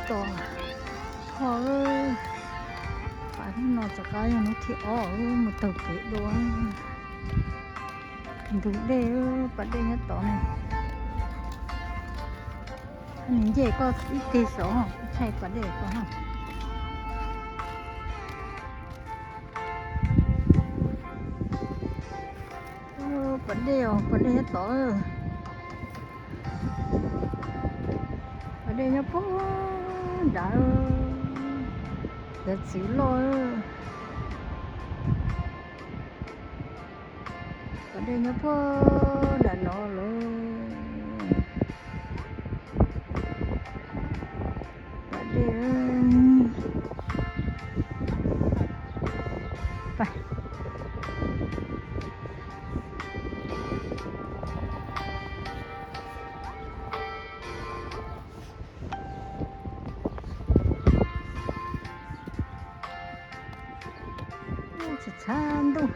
Tos, ho, pas hnub no rov qab yog hnub thib ob mus taug kev dua. Ntug dej, pas dej nyob tod ne. Nws nce koj ib teg saud, ntshai pas dej koj. Pas dej os, pas dej nyob tod. Pas dej nyob puag nrad, cov txiv loj. Pas dej nyob puag nram no lawm. Pas dej, pas txhab ntuj.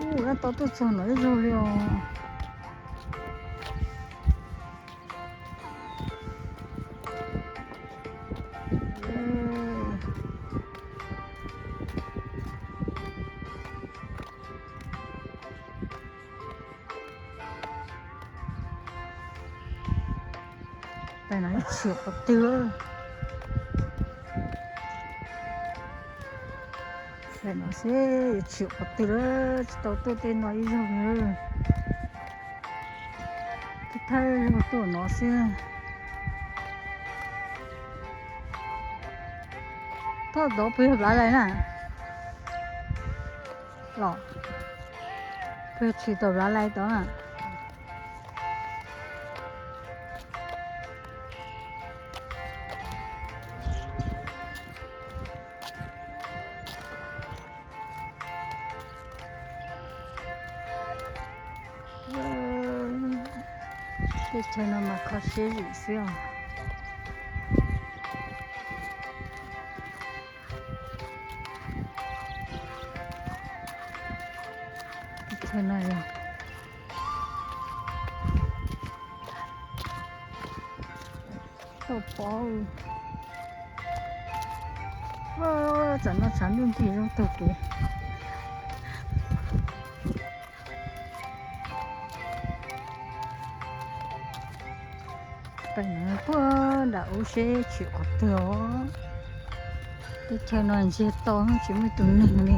Ua, tau tuaj txog no ib zaug li os. Pem no yuav tshwm qhov twg? Pem no seb yuav tshwm qhov twg lawm, tsis tau tuaj tej no ib zaug li. Thawj thawj zaug tuaj no xwb. Thaj tod puas yog Vlav Lais na? Los, puas yog tshwm tom Vlav Lais tod na? Teb chaws no mas kho siab zim xwb os. Teb chaws no yog tau pov. Tsam no tshav ntuj nrig zoo taug kev. Pem no puag nram ub seb tshwm qhov twg os. Teb chaws no ntsiag to tsis muaj ib tug neeg li.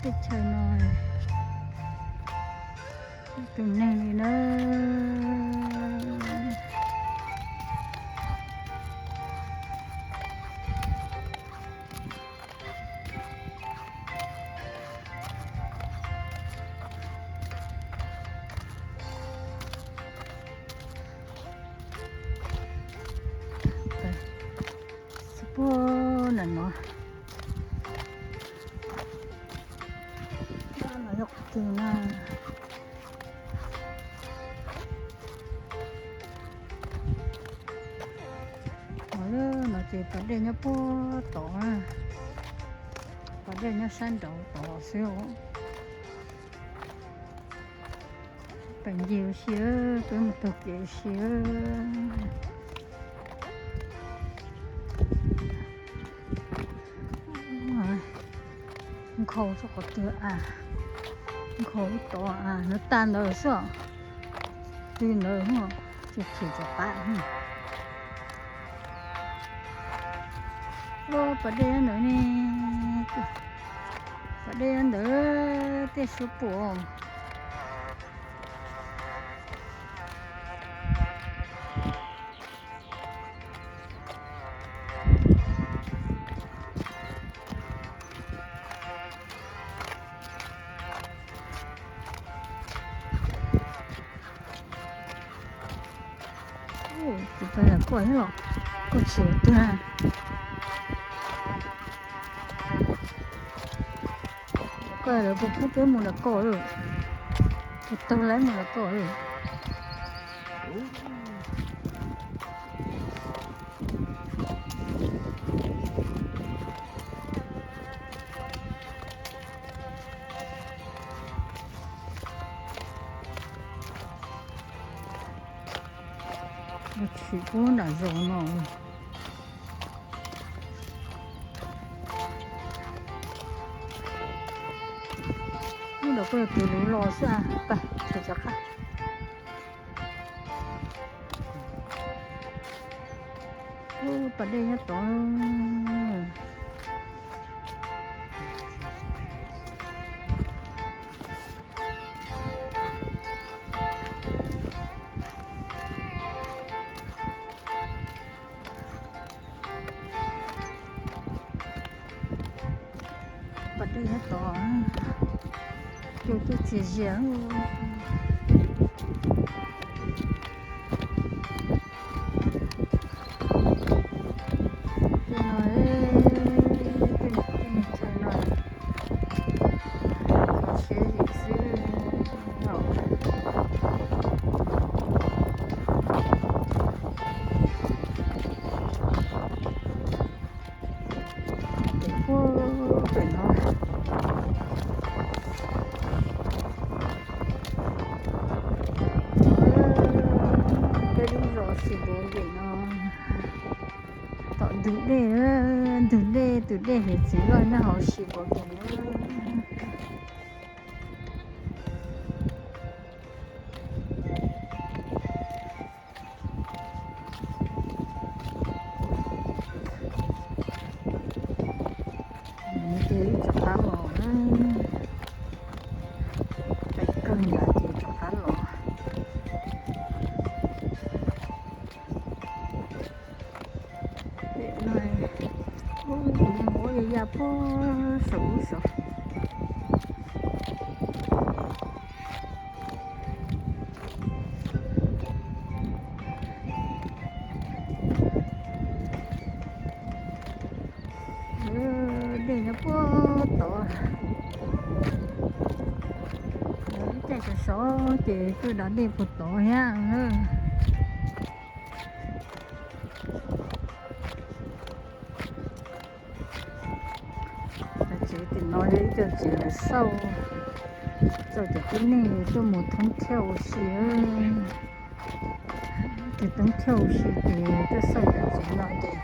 Teb chaws no ib tug neeg li na. Xub puag nram no. No yog qhov twg na? Ov, no ces pas dej nyob puag tod, pas dej nyob sab nraud tod xwb os. Pem ncig ua si, peb mus taug kev ua si. Nkhaus txog qhov twg a? Nkhaus tod a, nws tag ntawd xwb os. Twg ntawd, ces chim rov qab. Ua pas dej ntawd ne, pas dej ntawd tej suab puam. Kuv tau yam koj los, koj tsis twg na. Koj lawv puas pub peb mus nram koj lawm? Puas taug lawv mus nram koj lawm? Tshwm pub nram zos no. Lub ntawm kuj yog kev luv los xwb. Pas tshwm rov qab. Pas dej nyob tod. Pas dej nyob tod. Cua tuaj txias zias. Tej no, tej niam txiag no, kho siab zim xwb os. Pem no, peb lub zos Sib Npuv Nkim no, tom ntug dej, ntug dej, tus dej hiav txwv loj nyob hauv Sib Npuv Nkim no. Ces wb rov qab los, pem kawg nkaus ces rov qab los. Pem no, tus me muam ya ya puag saum ub saud. Dej nyob puag tod. Lub caij sov sov ces tuaj da dej puag tod thiab. Cov tsev tim no yog ib co tsev lawv xauj, xauj cov tib neeg tuaj mus thoob thiaj ua si. Ces thoob thiaj ua si ces tuaj xauj cov tsev no ces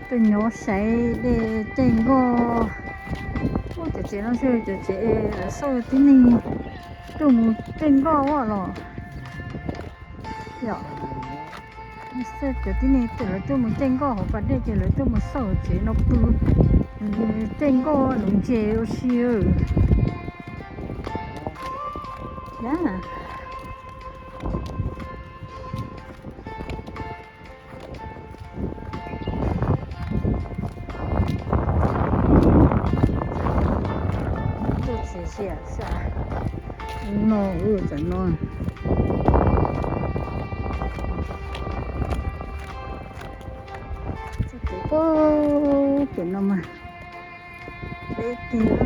tuaj nyob saib dej caij nkoj. Ua cov tsev no xwb, cov tsev lawv xauj tib neeg tuaj mus caij nkoj ua los. Yog, xauj cov tib neeg lawv tuaj mus caij nkoj hauv pas dej ces lawv tuaj mus xauj tsev no pw, caij nkoj nuv ntses ua si. Tuaj txias zias xwb. No, tam no, txoj kev puag pem no mas deb tiag.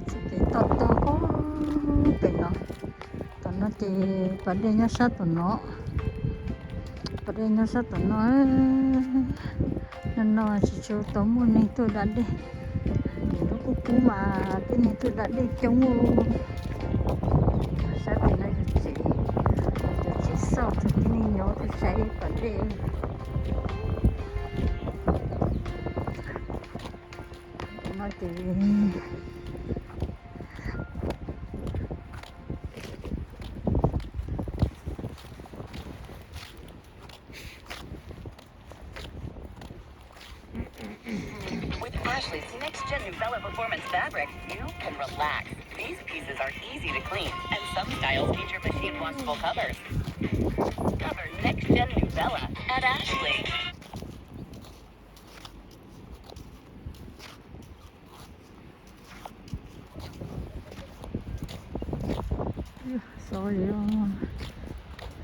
Txoj kev toj tuaj puag pem no. Tom no ces pas dej nyob sab tom no. Pas dej nyob sab tom no. No no tsis tshua tau muaj neeg tuaj da dej. Lub qub qub mas tib neeg tuaj da dej coob. Sab tim no yog tsev, yog tsev xauj, tib neeg nyob tuaj saib pas dej. No ces With Ashley's next gen Nuvella Performance fabric, you can relax. These pieces are easy to clean, and some styles feature machine washable covers. Discover next gen Nuvella at Ashley. Xov li,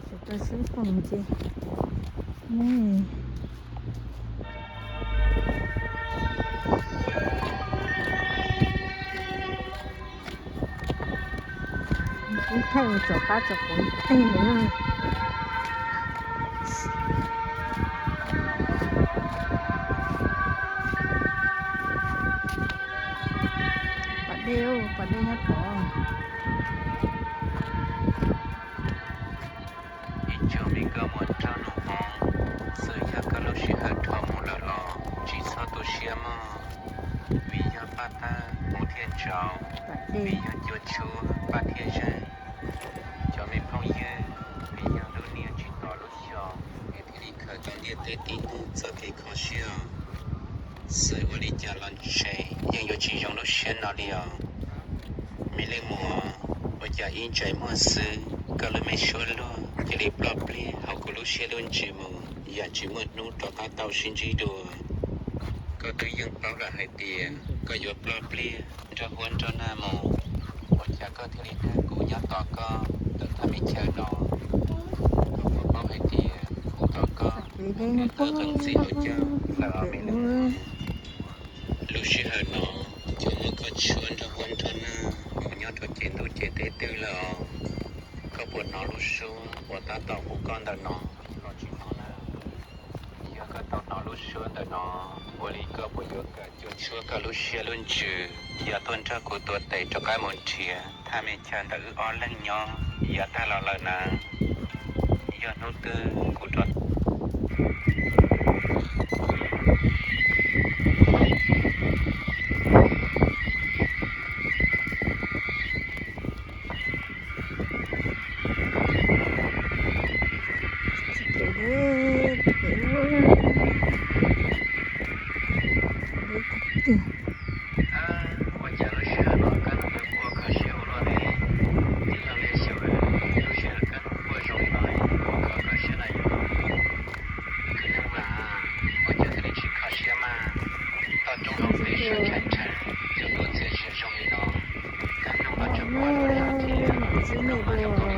xov tau xwb pom ces ne. Ib thaij ua tsom qab tsom quav tej lawm. Pas dej, pas dej nyob tod. Peb yog cua tshuab pab thiab zeej, cov me phooj ywg, peb yog lub niaj tsis tos lub xyoo, peb thiaj li khaws tau ntiaj teb tib neeg txoj kev kho siab os. Xwm ua li cas los ntshe yeej yuav tsis zoo lub siab no li os. Me leej muam, ua cas ib ntsais muag xwb koj lub me suab luag cia li ploj pliag hauv kuv lub siab lub ntsws mus yam tsis muaj hnub rov qab tau sib ntsib dua. Koj twb yeej paub lawm hais tias koj yuav ploj pliag nrog huab nrog nag mus, ua cas koj thiaj li dag kuv nyob tos koj ntawm thaj me chaw no? Koj puas paub hais tias kuv tos koj, kuv twb qeej ntxim ua cas lawm os me leej muam. Lub sij hawm no, cua muab koj tshuab nrog huab nrog nag mus nyob rau ces ntuj ces teb twg lawm os. Koj puas hnov lub suab uas tab tom hu koj ntawm no los tsis hnov na? Yog koj tau hnov lub suab ntawm no, ua li koj puas yuav kam cua tshuab koj lub siab lub ntsws yog tuaj nrog kuv tuav tes rov qab mus nrhiav thaj me chaw ntawm wb ob leeg nyob yav tag los lawm na? Yog hnub twg kuv rov Ua cas lub sij hawm no koj nws yuav ua kho siab ua luaj li? Tij laug Liaj Xyooj, lub sij hawm koj nws quaj zoo li no yuav ua kho koj siab na yom? Kwv Neej Vam, ua cas koj li tsis kho siab mas? Toj roob hauv pes sawv tshaj tshaj, cua tuaj txias zias zoo li no, kab noog los tseem quaj zoo li no thiab, noog los zoo nkaus